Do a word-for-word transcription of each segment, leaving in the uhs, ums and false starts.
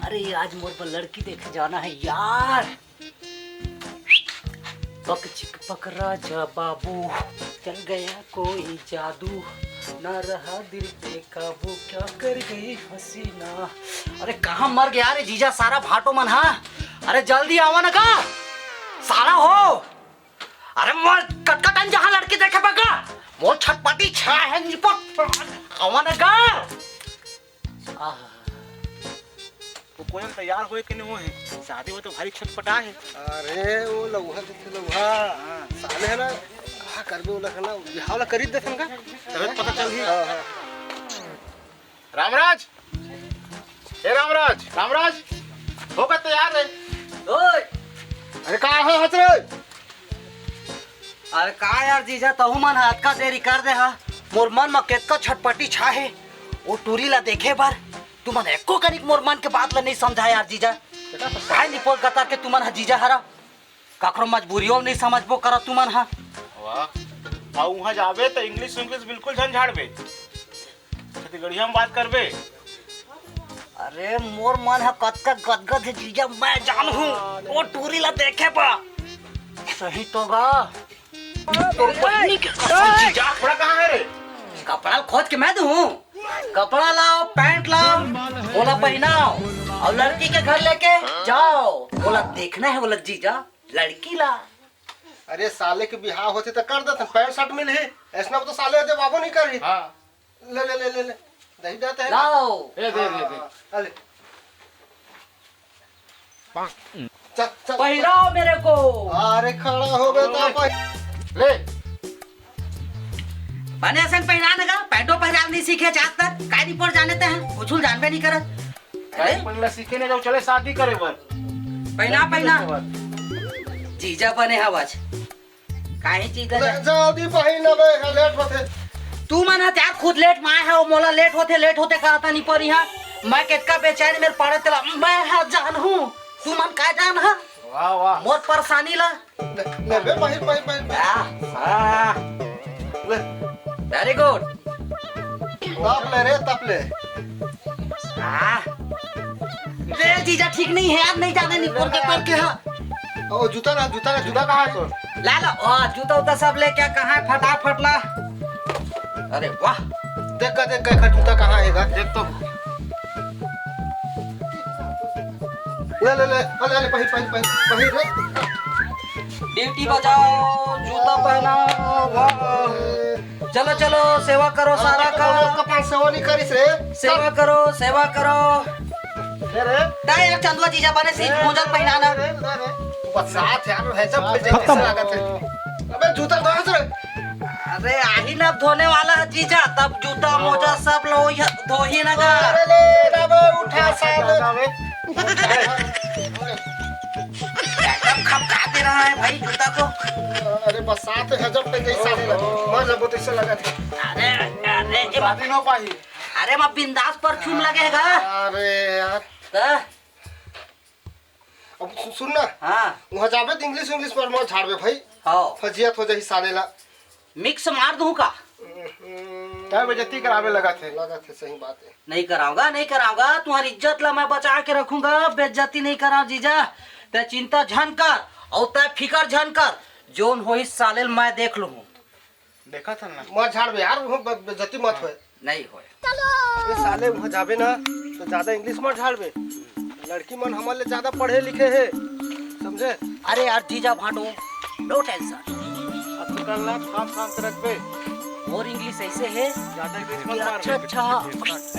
अरे, आज मोर बर लड़की देखे जाना है यार। पक चिक पक राजा बाबू, चल गया कोई जादू, ना रहा दिल पे काबू, क्या कर गई हसीना। अरे, कहाँ मर गया रे जीजा सारा भांटो मन, हाँ? अरे, जल्दी आवा ना का साला हो। अरे, मोर कतका टाइम जहाँ लड़की देखे बगा, मोर छटपटी छा है निपट, आवा ना का। आहा। वो कोयल तैयार होए के नहीं हो है, शादी में तो भारी छटपटा है। अरे वो लौहा देखे लौहा। हाँ। साले है ना, का करबे वो लखना, बिहाव ला करी देथन का? तबे पता चलही। हाँ, हाँ। रामराज, ए रामराज, रामराज, होकर तैयार है। ओए, अरे का है हच रे? अरे का यार जीजा, तहू मन ह अतका देरी कर दे हा। मोर मन म केतका छटपटी छा हे, ओ टूरी ला देखे बर। तुमन एको कनिक मोर मन के बात ला नइ समझा यार जीजा। काय निपोर गतर के तुमन ह जीजा हरा, काकरो मजबूरियो नइ समझबो करा तुमन ह। वाह, अउ उहाँ जाबे त English English बिल्कुल झन झाड़बे। छत्तीसगढ़िया में बात करबे। अरे मोर मन ह कतका गदगद हे जीजा, मैं जानहूँ ओ टूरी ला देखे बा। सही तो गा। तोर बहिनी के कसम जीजा। कपड़ा कहाँ है रे? कपड़ा खोज के मैं दूँ। कपड़ा लाओ, पैंट लाओ, ओला पहनाओ। अउ लड़की के घर लेके जाओ। ओला देखना है, ओला जीजा, लड़की ला। अरे साले के बिहाव होथे त कर देथन, पैंट शर्ट मिलही। अइसना तो साले जब आबो नहीं करही। हाँ। ले, ले, ले, ले, ले। दही जाते हैं। लाओ। ए, दे, दे, दे। हाँ, ले। चल, चल। पहिराओ मेरे को। अरे, खड़ा हो बे, तो पह- ले। बने असन पहिरा न गा, पैंटो पहिरा नहीं सीखे आज तक। काय निपोर जाने ते हैं, कुछ जानबे नहीं करत। काय अरे? पहिला सीखे नहीं जाओ, चले शादी करे बर। पहिला, पहिला। जीजा बने हवस। काहे चीज ले, ला? जल्दी पहिर ना बे, लेट होथे। तू मन ह त्यार खुद लेट माय हव, मोला लेट होथे, लेट होथे कहता नहीं परी हा। मैं केतका बेचैन मेर पड़े तेला, मैं हा जानहूँ। तू मन का जान हा? वाह, वाह। मोर परेशानी ला। ले, ले बे, पहिर, पहिर, पहिर, पहिर। आ, आ। ले। Very good। तप ले रे, तप ले। आ। ले जीजा, ठीक नहीं है यार, नहीं जाने निपोर के करके हा। ओ, जूता ला, जूता ला, जूता कहाँ है तोर? ला ला, ओ, जूता उता सब लेके कहाँ है, फटाफट ला। अरे वाह। देख का, देख का, एकर जूता कहाँ है गा? देख तो। ले, ले, ले, अरे, अरे, पहिर, पहिर, पहिर, पहिर रे। ड्यूटी बजाओ, जूता पहनाओ, वाह। चलो, चलो, सेवा करो सारा का। कपाल सेवा नहीं करिस रे। सेवा करो, सेवा करो। अरे। ता यार चंदुआ जीजा बने से ए, मोजल पहिनाना। अरे, अरे। बरसात यार, है जब खत्म। लागत है। अबे जूता धोस रे। अरे आही ना धोने वाला है जीजा, तब जूता मोजा सब लो ये धोही ना गा। अरे ले ना बे, उठा साले। एकदम खपका दे रहा है भाई जूता को। अरे बरसात है जब तक ऐसा नहीं लगा। मर जब तो ऐसा लगा था। अरे, अरे, ये शादी ना पाही। अरे, मैं बिंदास परफ्यूम लगेगा। अरे यार। तो? अब सु-, सुन ना। हाँ। वहाँ जाबे तो English, English पर मत झाड़बे भाई। हाँ। फजियत हो जाही साले ला। Mix मार दूँ का? तब बेइज्जती करावे लगा थे। लगा थे, सही बात है। नहीं कराऊंगा, नहीं कराऊंगा। तुम्हारी इज्जत ला मैं बचा के रखूंगा, बेइज्जती नहीं कराऊं जीजा। तै चिंता झन कर, अउ तै फिकर झन कर, जोन होही साले ल मैं देख लूँ। देखा था ना। मत झाड़बे यार, वो ब-, बेइज्जती मत होए। नहीं होए। अबे साले, वहाँ जाबे ना, तो ज्यादा English मत झाड़बे। लड़की मन हमर ले ज्यादा पढ़े लिखे हे, समझे? अरे यार, जीजा भांडो, no tension। अब तू कल ना काम, काम से रखबे। और English ऐसे है ज्यादा English कि मत मार। अच्छा, अच्छा,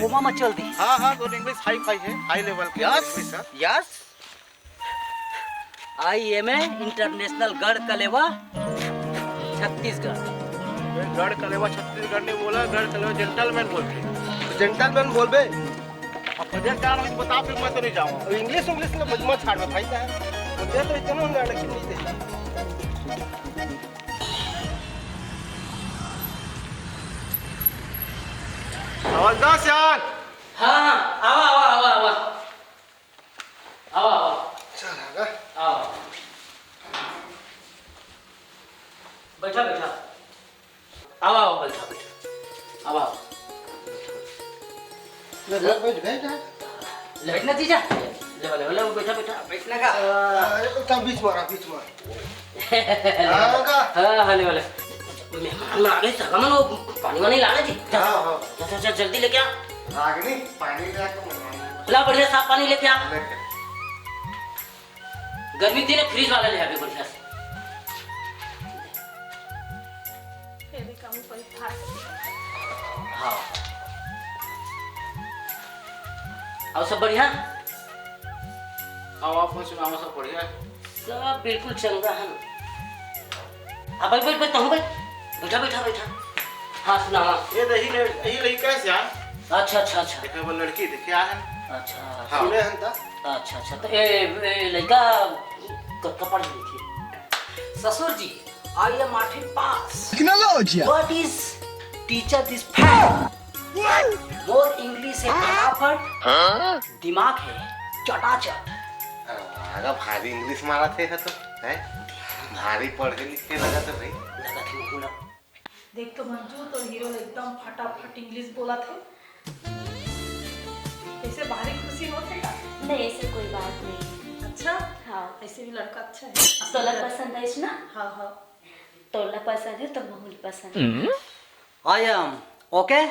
कोमा में चल दी। हाँ, हाँ, तो English high-fi है, high level के Yes, English है। Yes। I am a international गढ़ कलेवा छत्तीसगढ़। ये गढ़ कलेवा छत्तीसगढ़ नहीं बोला, गढ़ कलेवा gentleman बोलते हैं। Gentleman बोलबे। अब मुझे क्या नहीं बता, फिर मैं तो नहीं जाऊँगा। अब English, English में मत छाड़ भाई, क्या है? मुझे तो इतना होंगे, लेकिन नहीं देता। आवाज दस यार। हाँ, हाँ, आवा, आवा, आवा, आवा। आवा, आवा। चल, आगा। आवा। बैठा, बैठा। आवा, आवा, बैठा, बैठा। आवा, आवा। ले, बैठ, बैठ, बैठ, बैठ। बैठ ना, जीजा। ले, ले, ले, बैठा, बैठा, बैठना का? अरे, तब बीच मारा, बीच मारा। हाँ, का? हाँ, हाँ, ले, ले। मेहमान मन आ गए, सगा मन, वो पानी वानी लाना जी। जा, हाँ, हाँ। जा, जा, जा, जल्दी लेके आ। रागनी, पानी ले आ के मेहमान ला, बढ़िया साफ पानी लेके आ। लेके। गर्मी के दिन फ्रिज वाला ले आवे बढ़िया से। फेर भी कहूँ कोई फाड़ के। हाँ। और सब बढ़िया? अब आप कुछ सुनाओ, सब बढ़िया है? सब बिल्कुल चंगा है। हाँ, बैठ, बैठ, बैठ, तहूँ बैठ। बैठा, बैठा, बैठा। हाँ, सुनावा। ये दही ले, यही लड़का है सियान। अच्छा, अच्छा, अच्छा। देखा वो लड़की देखे आ है। अच्छा, हाँ। सुने हन ता? अच्छा, अच्छा। तो ए, ए लड़का क-, कपड़ लेके। ससुर जी, I am आठवीं पास। Technology। What is teacher this fat? More English है फटाफट। हाँ? दिमाग है चटाचट। अरे वाह, भारी इंग्लिश मारत हे तो, हैं? भारी पढ़े लिखे लगा तो भाई। लगा थे मुकुला। देख तो मंजू, तोर हीरो ल एकदम फटाफट इंग्लिश बोलत हे। कैसे भारी खुशी होत हे का? नहीं, ऐसे कोई बात नहीं। अच्छा? हाँ। ऐसे भी लड़का अच्छा है। तोला पसंद है ना? हाँ, हाँ। तोला पसंद है तो महूल पसंद है। I am okay।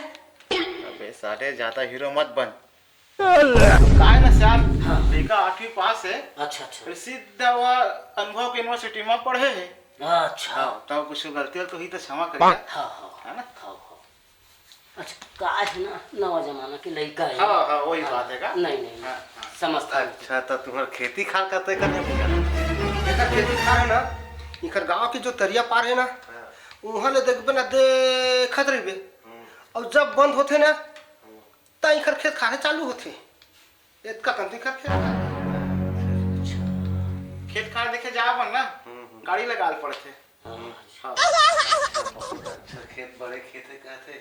अबे साले, ज्यादा हीरो मत बन। काय ना सियान, हाँ। लड़का आठवीं पास है। अच्छा, अच्छा। फिर सीधा वो अनुभव के यूनिवर्सिटी में पढ़े है। अच्छा। हाँ, तो कुछ गलती हो तो ही तो क्षमा करिए। हाँ, हाँ। है ना? हाँ, हाँ। अच्छा, का है ना, नवा जमाना के लड़का है। हाँ, हाँ, वही हाँ। बात है का? नहीं, नहीं, नहीं। हाँ, हाँ। समझता हूँ। अच्छा, तो तुम्हार खेती खार का तय करने भैया? एकर खेती खार है ना, इखर गांव के जो तरिया पार है ना, हाँ। उहाँ ले देखबे ना, देखत रहिबे। हम्म। और जब बंद होथे ना, हम्म। त इखर खेत खार चालू होथे। एतका कन तो इखर खेत खार। खेत खार देखे जाबे ना, हम्म, हम्म। गाड़ी लगा ल पड़थे। हाँ। हाँ। बहुत अच्छा खेत, बड़े खेत है, कहथे।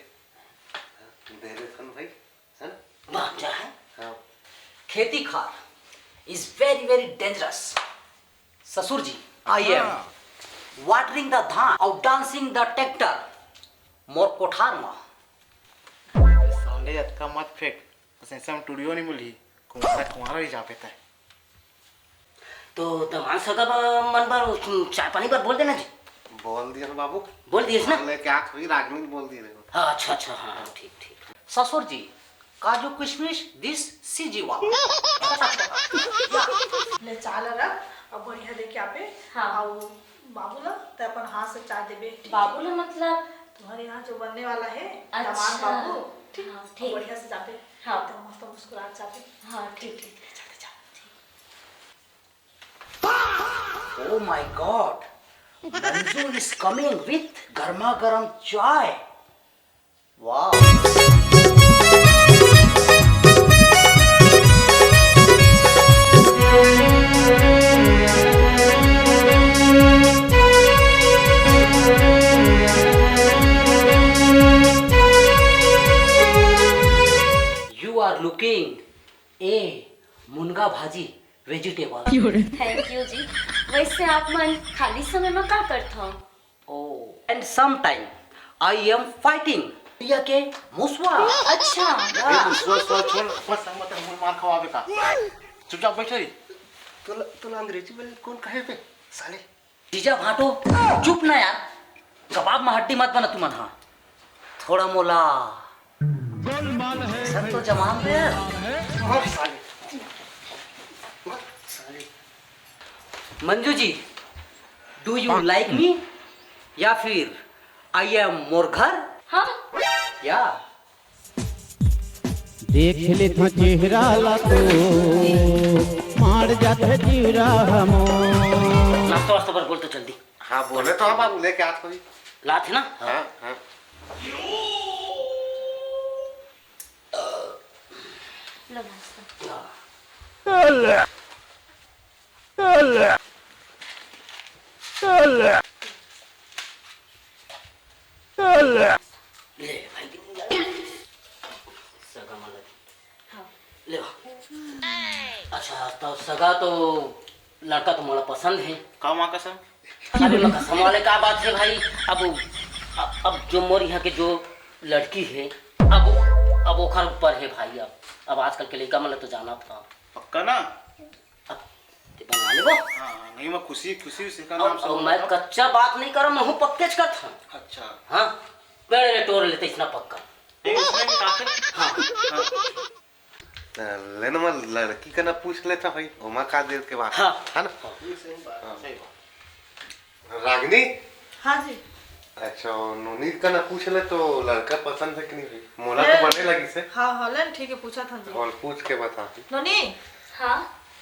दे देथन भाई, है ना? बांझा है। हाँ। खेती खार is very, very dangerous। ससुर जी, I am हाँ। Watering the धान और dancing the tractor मोर कोठार मा। साले, अतका मत फेंक, बस ऐसे हम टुड़ियो नहीं मिलही, कुंवारा, कुंवारा ही जाबे तय। तो दमान सगा ब-, मन बर, चाय पानी बर बोल देना जी। बोल दिए ना बाबू। बोल दिए ना? लेके आ, थोड़ी रागनी बोल दिए देखो। हाँ, अच्छा, अच्छा, हाँ, हाँ, ठीक, ठीक। ससुर जी, काजू किशमिश दिस सीजी वाला। ले चाय ला रख, अब बढ़िया देके आबे। हाँ। अउ बाबू ला, तैं अपन हाथ से चाय देबे, ठीक है? बाबू ला मतलब? तुम्हारे यहाँ जो बनने वाला है, अच्छा। दामाद बाबू, ठीक? हाँ, ठीक। बढ़िया से जाबे। हाँ। एकदम मस्त मुस्कुरात जाबे। हाँ, ठीक, ठीक। ले, जल्दी जा। Oh my God! Manju is coming with गर्मा गर्म चाय। Wow! You are looking a मुनगा भाजी vegetable। Thank you जी। वैसे आप मन खाली समय में का करथव? Oh, and sometime I am fighting प्रिया के मुसवा। अच्छा। ए, मुसवा, सुआ छोड़, अपन संग मत, हमर मार खवाबे का। चुपचाप बैठ रही। तोला, तोला अंग्रेजी बोले कौन कहे बे, साले? जीजा भाटो, चुप ना यार, कबाब में हड्डी मत बना तुमन, हाँ। थोड़ा मोला सब तो जवान दे यार। मर साले। मर साले। Manju ji, do you like me? या फिर I am मोर घर? हाँ। या। देख लेथों चेहरा ला तो, मार जाथे जीरा हमो। नाश्ता वास्ता पर बोल तो जल्दी। हाँ, बोले तो हम, हम लेके आत होई। लात है ना? हाँ, हाँ। लो नाश्ता। ले भाई, सगा मन ला। हाँ। ले। अच्छा, तो सगा तो लड़का तो मोला पसंद है। का माँ कसम? अरे, मैं कसम वाले का बात है भाई। अब, अब, अब जो मोर यहाँ के जो लड़की है, अब, अब ओखर ऊपर है भाई। अब, अब आजकल के लड़का मन ला तो जाना था। पक्का ना? बना लेबो। हाँ, नहीं, मैं खुशी, खुशी से का नाम से और मैं कच्चा बात नहीं करो, मैं हूँ पक्के च करत हूँ। अच्छा। हाँ, मेरे टोर लेते इतना पक्का। नहीं, उसमें भी ताकत। हाँ। हाँ। त ले ना, मैं लड़की का ना पूछ लेता भाई, ओमा का देर के बात, हाँ। है ना? ये सही बात, हाँ। सही बात। रागनी। हाँ जी। अच्छा, नोनी का ना पूछ ले तो लड़का पसंद है कि नहीं भाई? मोला तो बने लगी से। हाँ, हाँ, ले ठीक है, पूछा था जी। और पूछ के बता। नोनी। हाँ।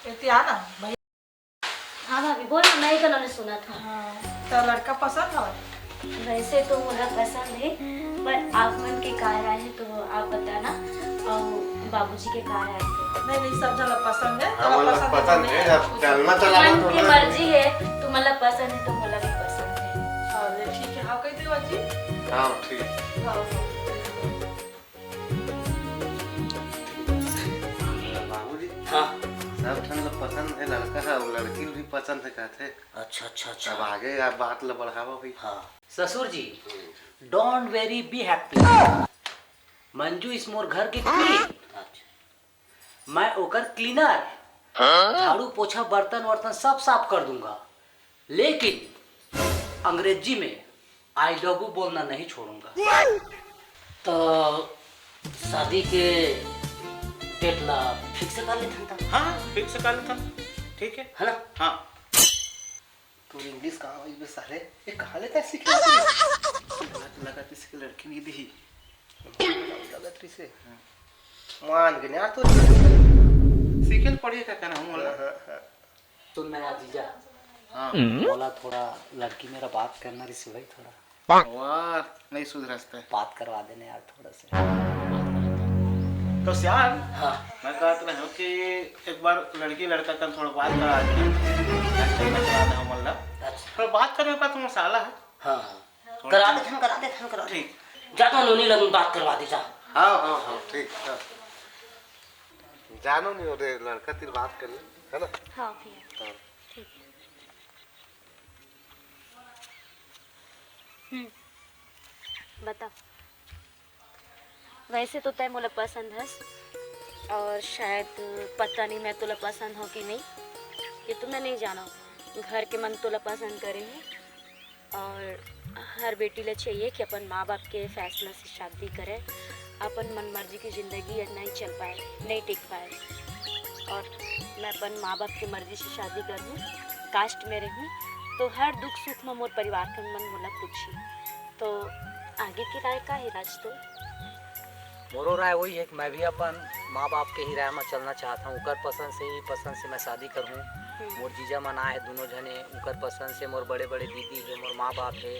एती आ ना भाई। हाँ भाभी, बोल ना, मैं ही तो नोनी सुना था। हाँ, तो लड़का पसंद है? वैसे तो मोला पसंद है, पर आप मन के का राय है तो आप बताना, और बाबूजी के का राय है। नहीं, नहीं, सब जन ला पसंद है। हाँ, मोला पसंद है, अब चलना चला मन के मर्जी है, तुम्हारा पसंद है तो मोला भी पसंद है। हाँ, ले ठीक है, हाँ, कह दे बाजी। हाँ, ठीक। हाँ, हाँ। बाबूजी, हाँ। सब ठन ला पसंद है लड़का है और लड़की भी पसंद है कहते। अच्छा, अच्छा, अच्छा। अब आगे आप बात ला बढ़ावा भाई। हाँ। ससुर जी, don't worry, be happy। Manju इस मोर घर की क्वीन। अच्छा। मैं ओकर क्लीनर, झाड़ू पोछा बर्तन वर्तन सब साफ कर दूंगा, लेकिन अंग्रेजी में आई लव यू बोलना नहीं छोड़ूंगा। तो शादी के डेट ला फिक्स कर लेथन ता। हाँ, फिक्स कर लेथन। ठीक है। है ना? हाँ। तोर इंग्लिश कहाँ होई बे साले? ये कहाँ लेता है सीखे? लग-, लगत इसके लड़की नहीं दी। लगत रही से। मान के नहीं यार, तो सीखे ल पड़ी का कहना हूँ, बोला। हाँ, हाँ, हाँ। सुन ना यार जीजा। हाँ। बोला थोड़ा लड़की मेरा बात करना रही से भाई थोड़ा। वाह, नहीं सुधरस्ते। बात करवा देने यार थोड़ा से। तो सियान, हाँ। मैं कहत रहे हूँ कि एक बार लड़की लड़का का थोड़ा बात करा दे। अच्छा। थोड़ा बात करने का तो मसाला है। हाँ, हाँ। थोड़ा करा दे, हम करा दे, हम करा दे। ठीक। जा तो नोनी लगन बात करवा दे, जा। हाँ, हाँ, हाँ, ठीक, हाँ। जानो नहीं, ओदे लड़का तिर बात कर ले, है ना? हाँ, भैया। हाँ। ठीक है। हम्म, बता। वैसे तो तैं मोला पसंद हस, और शायद पता नहीं मैं तोला पसंद हो कि नहीं, ये तो मैं नहीं जाना। घर के मन तोला पसंद करे हे, और हर बेटी ला चाहिए कि अपन माँ बाप के फैसला से शादी करे, अपन मनमर्जी की जिंदगी नहीं चल पाए, नहीं टिक पाए। और मैं अपन माँ बाप के मर्जी से शादी करहूँ, कास्ट में रहूँ, तो हर दुख सुख में मोर परिवार के मन मोला पूछी। तो आगे की राय का है राज तो? मोरो राय वही है कि मैं भी अपन माँ बाप के ही राय में चलना चाहता हूँ। उकर पसंद से ही, पसंद से मैं शादी करूँ। हम्म। मोर जीजा मन आए हैं दोनों जने, उकर पसंद से मोर बड़े बड़े दीदी है, मोर माँ बाप है,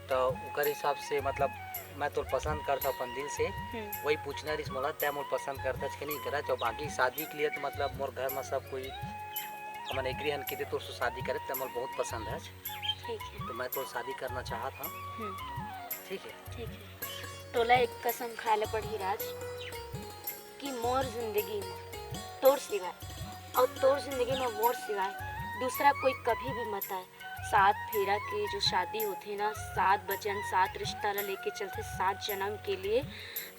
तो उकर हिसाब से मतलब मैं तो पसंद करता अपन दिल से। हम्म। वही पूछना रिस मोला, तै मोर पसंद करता कि नहीं करा, तो बाकी शादी के लिए तो मतलब मोर घर में सब कोई हमन एग्री हन कि दे तोर से शादी करे, तै मोर बहुत पसंद है। ठीक है। तो मैं तो शादी करना चाहत हूँ। हम्म। ठीक है। ठीक है। तोला एक कसम खाए ला पड़ही राज, कि मोर जिंदगी में तोर सिवाय और तोर जिंदगी में मोर सिवाय दूसरा कोई कभी भी मत आए। सात फेरा के जो शादी होथे ना, सात वचन, सात रिश्ता ला लेके चलथे सात जन्म के लिए,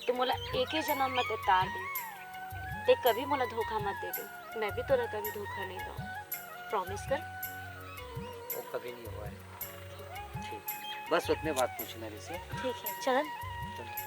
तो मोला एके जन्म में ते तार दे, ते कभी मोला धोखा मत दे दे। मैं भी तोला कभी धोखा नहीं दूँ, प्रॉमिस कर। वो कभी नहीं हुआ है। ठीक, बस उतने बात पूछना रही से। ठीक है, चलन। चलो।